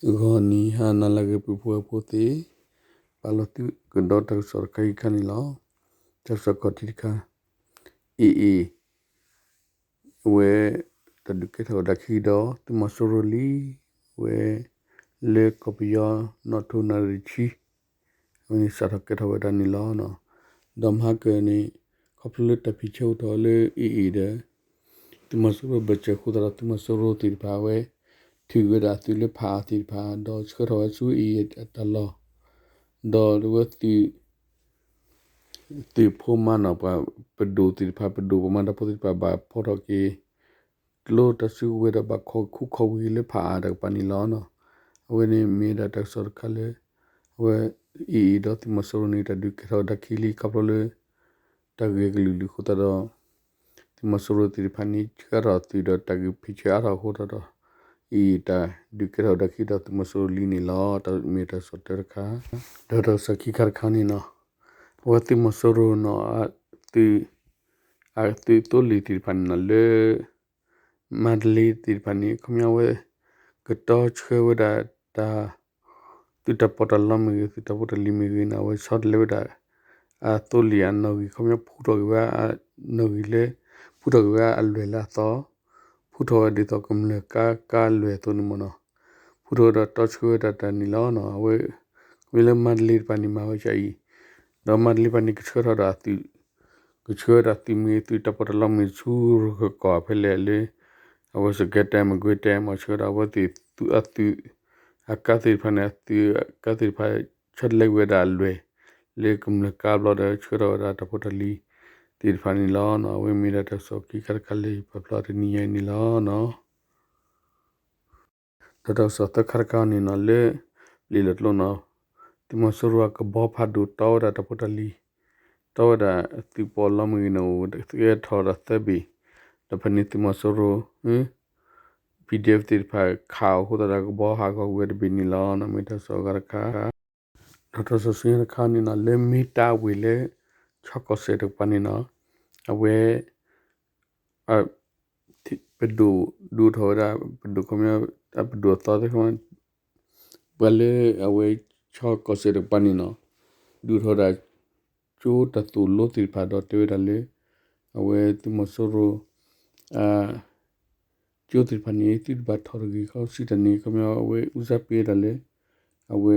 ဂီၤနံၤဟါနၤလၢအဂ့ၤ ပုၢ်ဖိဝဲၢ်ဖိသ့ၣ်, ပာ်လီၤသုကဒီးတၢ်ကစီၣ်တခါအံၤအခါန့ၣ်လီၤ. တၢ်ကစီၣ်ခီၣ်ထံးတခါ, အ့ၣ်အ့ၣ် အဝဲ တၢ်ဒုးကဲထီၣ်ဝဲဒၣ်ခံဒီး သုးမီၤစိရိၤလံ, အဝဲ လၢကီၢ်ပယီၤ နီၣ်ထိၣ်နၣ်ရံၣ်တဆံ အဝဲန့ၣ်စးထီၣ်ကဲထီၣ်ဝဲဒၣ်န့ၣ်လီၤ. ဒီးမဟါကၢန့ၣ် ခီဖျိလၢတၢ်ဖံးဆၢအိၣ်ထီၣ်လၢအ့ၣ်အ့ၣ်ဒီး သုးမီၤစိရိၤဘၢၣ်စၢၤအဃိသတးဒီး သုးမီၤစိရိၤသ့ၣ်တဖၣ်အဝဲ ထုးဝဲဒၣ်အသုးလၢဖးအါသ့ၣ်တဖၣ် ဒီးဆှၢထီၣ်ဝဲဆူအ့ၣ်အ့ၣ်အတၢ်လီၢ်, ဒီးအဝဲသုး သုးဖိမါနီၤ ပှၤပဒိၣ်သ့ၣ်တဖၣ် ပဒိၣ်ပှၤမၤတၢ်ဖိသ့ၣ်တဖၣ် ဘၣ်ဖီထီၣ်က့ၤ ကျိတၢ်စုကဝဲၤဒီး ဘၣ်ခိးခူခီၣ်ဝံၤလၢဖးအါတကပၤန့ၣ်လီၤ. အဝဲန့ၣ်မ့ၢ်ဒၣ်တၢ်ကစီၣ်တခါလၢ အဝဲ အ့ၣ်အ့ၣ်ဒီးသုးမီၤစိရိၤန့ၣ် တၢ်ဒုးကဲထီၣ်ဝဲဒၣ်ခံလံ ခီဖျိလၢ တၢ်ဂ့ၢ်ကလုာ်လုာ်အဃိသတးဒီး သုးမီၤစိရိၤသ့ၣ်တဖၣ်န့ၣ် ဆှၢထီၣ်သုးဒီးတၢ်ဂ့ၢ်ဖံးဆၢအါထီၣ်အဃိသတးဒီး အ့ၣ်အ့ၣ်တၢ်ဒုးကဲထီၣ်ဝဲဒၣ်ခံဒီးသုးမီၤစိရိၤလံန့ၣ်လီၤ. တၢ်မ့ၢ်တၢ်ကစီၣ်တၢတခါ, ဒီးတၢ်ကစီၣ်ခံခါတခါန့ၣ်နီၤ, အဝဲသုးမီၤစိရိၤနီၤ အသုး အသုးသိလ့ၣ်သ့ၣ်တဖၣ်န့ၣ်နီၤ လၢ မါတလ့သ့ၣ်တဖၣ်န့ၣ် ခီပညီဝဲ ကတီဆှၢဝဲဒၣ်တၢ် သုးတၢ်ပီးတၢ်လီမ့ၢ်ဂ့ၤ သုးတၢ်ဖိတၢ်လံၤမ့ၢ်ဂ့ၤန့ၣ် အဝဲဆီတလဲဝဲဒၣ် အသိလ့ၣ်အနီၣ်ဂံၢ် ခီပညီဖုထီၣ်က့ၤဝဲအနီၣ်ဂံၢ်လၢ ဖုထီၣ်က့ၤဝဲအလွဲၢ်လၢအသီ, ဖုထီၣ်ဝဲဒ်သိးကမျၢၢ်ကါကါအလွဲၢ်အသိးန့ၣ်မ့ၢ်နီၤ, ဖုထီၣ်ဝဲဒီးတီဆှၢဝဲဒၣ်တၢ်န့ၣ်လီၤ. အဝဲ ခီပညီလၢမါတလ့တဖၣ်န့ၣ် မၤဝဲဒ်အံၤ, ဒီးမါတလ့တဖၣ်န့ၣ် ကဆှၢထီၣ်ဒီးအသုး ကဆှၢဝဲဒၣ်သုးမ့ၢ်ဂ့ၤ သုးတၢ်ပီးတၢ်လီမ့ၢ်ဂ့ၤဆူရခၢၣ်ကီၢ်ဖဲလဲၣ်လၢ အဝဲစကဲတဲ မကွ့တဲ မ့ၢ်ဆှၢဝဲဒၣ်အဝဲသ့ၣ်သုးအသုး အကါသ့ၣ်တဖၣ်န့ၣ် အသုးအကါသ့ၣ်တဖၣ် ဆီတလဲက့ၤဝဲဒၣ်အလွဲၢ် လၢကမျၢၢ်ကါဘျီဒီး ဆှၢထီၣ်ဝဲဒၣ်တၢ်ဖိတၢ်လံၤသ့ၣ်တဖၣ်န့ၣ်လီၤ. အဝဲမ့ၢ်ဒၣ်တၢ်ကစီၣ်ခံခါတခါလၢယပာ်ဖျါတနံၤညါအံၤန့ၣ်လီၤ. ဒီးတၢ်ကစီၣ်သၢခါတခါန့ၣ်နီၤ လၢ ပျ့ၤလီၤကျိနီၤ သုးမီၤစိရိၤအကဘီဖးဒိၣ်တီဝဲဒၣ်တၢ်ဖိတၢ်လံၤ တီဝဲဒၣ်သုးပီးလီမ့ၢ်ဂ့ၤန့ၣ် အိၣ်သဲထီၣ်ဒီးသၢဘ့ၣ်, ဒီးဖဲန့ၣ်သုးမီၤစိရိၤ PDF သ့ၣ်တဖၣ်ခးအီၤအဃိသတးဒီး ကဘီဟးဂီၤကွံာ်ဝဲတဘ့ၣ်န့ၣ်လီၤ. မ့ၢ်တၢ်ကစီၣ်အဂၤတခါ, ဒီးတၢ်ကစီၣ်ဆူညါတခါန့ၣ်နီၤ လၢမ့ၢ်တၢ်ဝ့ၢ်လၢ ဆီကီၢ်စဲၣ်တကပၤန့ၣ်နီၤ အဝဲ ပဒိၣ်ဒုးအိၣ်ထီၣ်ဝဲဒၣ် ပဒိၣ်ခီပညီ အပဒိၣ်အသီသ့ၣ်ခီပညီ ပှၤလၢအဝဲ ဆီကီၢ်စဲၣ်တကပၤန့ၣ်နီၤ ဒုးအိၣ်ထီၣ်ဝဲဒၣ် ကၠိတၢ်သိၣ်လိသ့ၣ်တဖၣ်ဒီးတဲဝဲဒၣ်လၢ အဝဲသုးမီၤစိရိၤ ကၠိသ့ၣ်တဖၣ်န့ၣ် သုတဘၣ်ထီၣ်တဂ့ၤ ခီဆံတၢ်န့ၣ် ခီပညီအဝဲ ဦးစားပေး ဝဲဒၣ်လၢ အဝဲ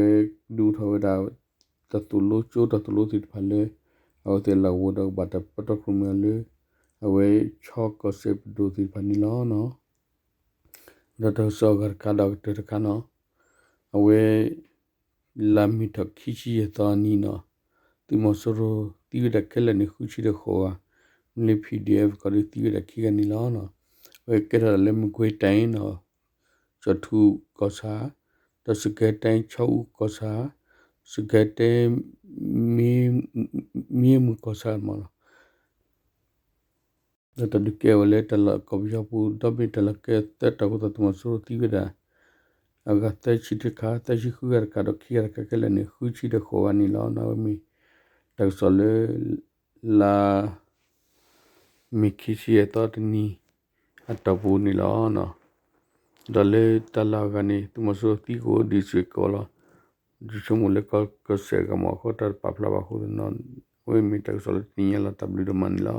ဒုးအိၣ်ထီၣ်ဝဲဒၣ် တၢ်သိၣ်လိ ကၠိတၢ်သိၣ်လိသ့ၣ်တဖၣ်လၢ အဝဲသ့ၣ်လၢအဂီၢ်ဒီးကဘၣ်တၢ်ပတီၢ်ခိၣ်မ့ၢ်အီၤလၢ အဝဲဆီကီၢ်စဲၣ်ပဒိၣ်သ့ၣ်တဖၣ်န့ၣ်လီၤ. ဒီးတၢ်ကစီၣ်အဂၤတခါဒီးကတၢၢ်တခါနီၤ အဝဲ လါမ့ၤထီၣ်ခံဆံယဲၢ်သီအနံၤနီၤ သုးမီၤစိရိၤသံဝဲဒၣ်ခဲလၢာ်န့ၣ် ဃုဆံဒီးဃိးဂၤ, မ့ၢ်လၢ PDF ကီးဒီးသံဝဲဒၣ်ခံဂၤန့ၣ်လီၤ. အဝဲကဲထီၣ်ဒၣ်လၢမကွ့တဲန့ၣ်နီၤ ကၠီၣ်ထူကီၢ်ဆၣ်, ဒီးစကဲတဲဆီအူကီၢ်ဆၣ်, စကဲတဲ မ့ၢ်မုၢ်ကီၢ်ဆၣ်မ့ၢ်နီၤ ဒီးတၢ်ဒုးကဲဝဲလၢတၢ်လီၢ်ကီၢ်ပယီၤပူၤ ဒီဘ့ၣ်တၢ်လီၢ်ကဲသၢတီၤအဃိသတး သုးမီၤစိရိၤသံဝဲဒၣ် အဂၤသၢဆံတခါ သၢဆံဃုဂၤတခါဒီးခံဂၤတခါခဲလၢာ်န့ၣ် ဃုဆံဒီးဃိးဂၤန့ၣ်လီၤ. အဝဲမ့ၢ် တၢ်ကစီၣ်လၢ လါ မ့ၤခံဆံယဲၢ်သီတနံၤ အတီၢ်ပူၤန့ၣ်လီၤ. ဒီးလၢတၢ်လီၢ်အဂၤန့ၣ် သုးမီၤစိရိၤသံကိးဒံးစ့ၢ်ကီးလီၤ. ဒုးဆိကမိၣ်လၢကီၢ်စဲၣ်အဂၤမ့ၢ်အဃိ တၢ်တပာ်ဖျါဘၣ်အဃိသတး အဝဲမ့ၢ်တၢ်ကစီၣ်လၢတနံၤညါလီၤ. တၢ်ဘျုးဒိၣ်မးန့ၣ်လီၤ.